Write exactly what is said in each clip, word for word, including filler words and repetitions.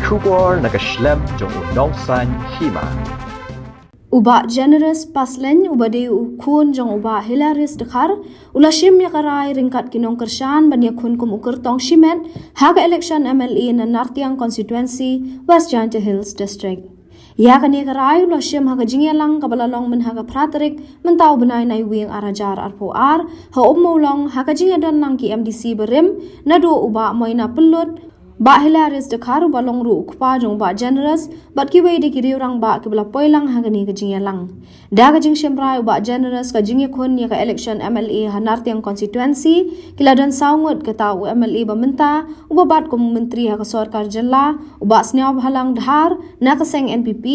Khubor na ka shlem jong u Nongsaiñ Hima. U Bah Generous Paslein, uba dei u khun jong u Bah Hilarius Dkhar, u la shim ïa ka rai ryngkat ki nongkyrshan ban ïakhun kum u kyrtong shimet ha ka election M L A na Nartiang Constituency, West Jaintia Hills District. Ïa kane ka rai u la shim ha ka jingïalang kaba la long mynha ka phra tarik mynta u bnai Naiwieng ar hajar arphew ar, ha Ummawlong, ha ka jingïadon lang ki M D C barim, naduh u Bah Moina Pyllut, Bah Hilarius Dkhar uba long ruh u kpa jong u Bah Generous, bad kiwei de ki riew rangbah kiba la poi lang ha kane ka jingïalang. Da ka jingshim rai u Bah Generous, ka jingïakhun ïa ka election M L A ha Nartiang Constituency, ki la don saw ngut, kata u M L A ba mynta, uba bat kum u myntri ha ka sorkar jylla, u Bah Sniawbhalang Dhar na ka seng N P P,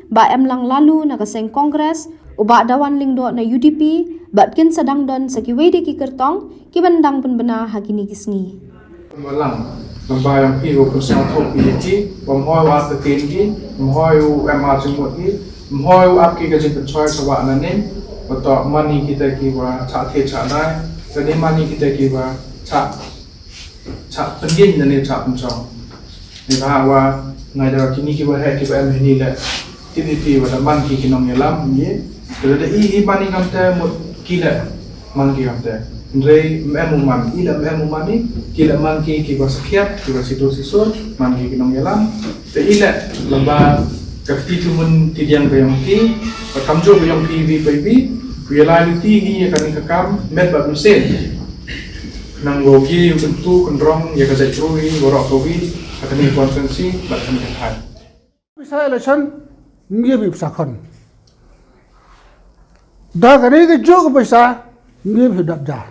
Bah Emlang Laloo na ka seng Congress, u Bah Dawan Lyngdoh na U D P, bad kin sa dang don sa kiwei de ki kyrtong kiban dang pynbna ha kine ki sngi. Ba lang, lem bad ïa phi, ba pynsngewthuh phi ïa ki, ba ym hoi u ap ïa ki, ba ym hoi u em ar jingmut ki, ba ym hoi u ap ki ka jingpynshoi shawa nangne, ba to man ïa kita kiba shah thied shah dai, lane man ïa kita kiba shah, shah pynïeng lane shah pynshong. Neibhah wa nga ïa kine kiba heh kiba em hangne leh, tip ïa phi ba da man ki ki nongïalam, ïa. Te lada i, i man i kamte, mut ki leh man ki kamte. Hynrei ym em u man i, lada ym em u man i, ki leh man ki kiba sakhiat, kiba shisha shisha, man ki ki nongïalam. Te i leh, lem bad ka kti thmu ti diang ka jong ki, ka kamjooh ka jong ki iwbih pa iwbih, u ïa lai luti hi ïa kane ka kam met bad mynsiem. Nang wow ki u kyntu kynrong ïa ka jaitbynriew hi waroh kawi, ha kane ka constituency bad kane ka thaiñ. Pisa election, ngi bi pisa khon. Da kane ka juk ka pisa, ngi bi dap ja.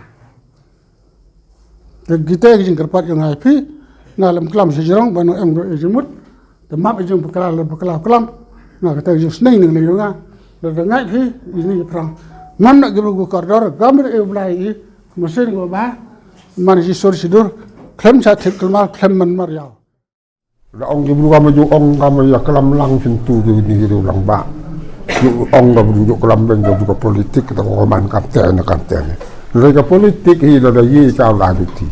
Te kita ki jingkyrpad ïa nga ïa phi, nga lem klam sha jrong, ba nang em ruh ïa jingmut, te map ïa jingpakla, lem pakla klam, nga kata ki jingsneng nang ïa nga, da da ngai phi, ïa ni ïa phrang. Ngam na ki bru ku kordor, ngam na ïa u Blai i, mynsiem ko ba, man shisha shisha, khlem sha thik khlem mar, khlem man mar ïa. Da ong ki bru kam ju ong kam ïa klam lang shen tu ki ni ki lang ba. Ju ong ka bru ju klam beng ka bru ka politik ta ko man kam te na kam te ne. Lei ka politik hi da da ye ka la du ti.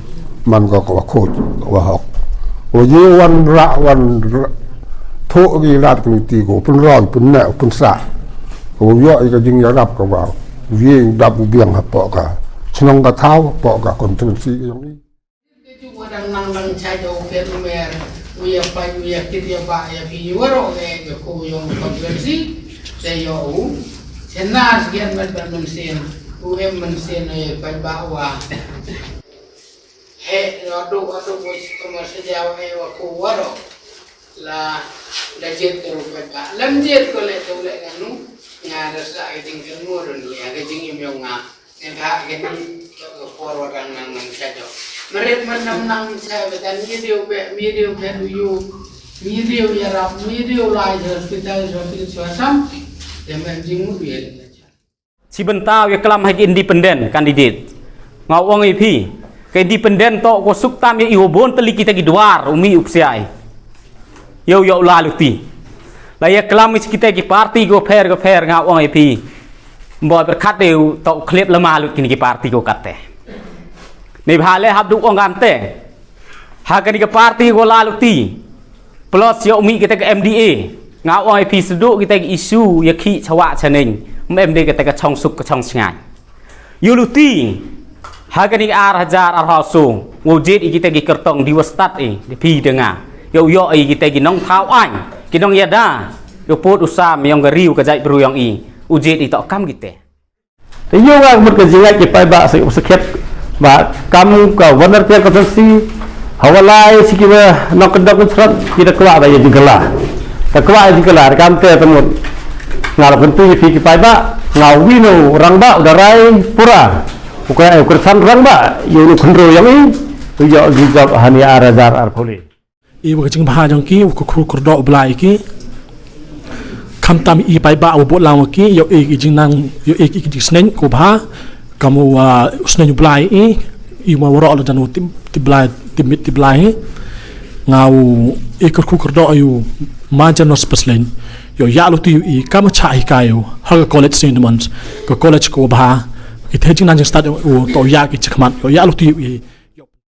Man ka ko khot ko hok. Ko ye wan ra wan ra. Tho ki lat ku ti ko pun ron pun ne pun sa. Ko yo i ka jing ya rap ka ba. Ye u dap u biang ha po ka. Chnong ka thau po ka konstituensi yong i. Ka ju wa dang nang nang chai da u phet u mer, u ïa pait, u ïa kit ïa bah ïa phi, ïa waroh ngi ïa ko yong constituency, te ïoh u. Chena sgian met ban mynsiem, u em mynsiem ïa pait bah wa. He, ïa du, ïa du, u si kumar sejauh ïa wa ko waroh. La, la jet ko pait bah. Lam jet ko le, ko le nganu, nga da sa ïa ding kan mo don ïa, ka jingim yong nga. Ïa ka, ka ni, ka por wa dang nang nang sa jo. Meret man nang nang sa ba dan mi deu be, mi deu be u yu, mi deu ïarap, mi deu lai hospital, hospital sam. Ïa man jingmut ïa. Shi bynta ïa klam ha ki independent candidate. Nga ong ïa phi, ka independent to ko suk tam ïa i wa bun tylli kita ki dwar, u mih u psiah. Ïa u, ïa u la luti. La ïa klam ïa kita ki parti ko pher ko pher nga ong ïa phi. Mbo pyrkhat de u to u khlep lama lut kini ki parti ko katte. Neibhah le hap du ong kamte. Ha kani ka parti ko la luti. Plus ïa u mih kita ka M D A. Nga ong ïa phi sdang kita ki issue ïa ki chawa chaneng. Mem de kita ka chong suk ka chong sngai. Ïa u luti, ha kani ar hajar arphew saw, wow jied ïa kita ki kyrtong di wa stad i, di phi da nga. Ïa u ïoh ïa kita ki nongthaw aiñ, ki nongïada, ïa u pud u sam, ïa u ka riew ka jaitbru yong i, u jied i to kam kita. Te ïa nga mut ka jingngeit ki paidbah sa, sa khet, ba kam ka Nartiang constituency, ha wa lai shi kiba nongkyndong kynshrat, ki da kwah ba ïa jingkylla. Da kwah ïa jingkylla, da kam te te mut. Nga la kyntu ïa phi ki paidbah, nga wi no rangbah, u da rai pura. U ka, u kyrsan rangbah, ïa u khynroo yong i, u ïoh ki jop hani ar hajar arphew le. I wa ka jingbha jong ki, u ka khru kyrdoh u Blai ki. Khamtam i paidbah u bud lang wa ki, ïoh i ki jingnang, ïoh i ki jingsneng, ko bha. Kam u, ah, u sneng u Blai i, i ma waroh la jan u tip, tip Blai, tip mit tip Blai hi. Nga u i kyrkhu kyrdoh ïa u ma jan nos paslen. Ïoh ïa luti ïa u i kam cha hi ka ïa u. Ha ka college Saint Edmunds. Ka college ko bha. Ki te jingnang jingstad ïa u to ïa ki chakmat. Ïoh ïa luti ïa u i.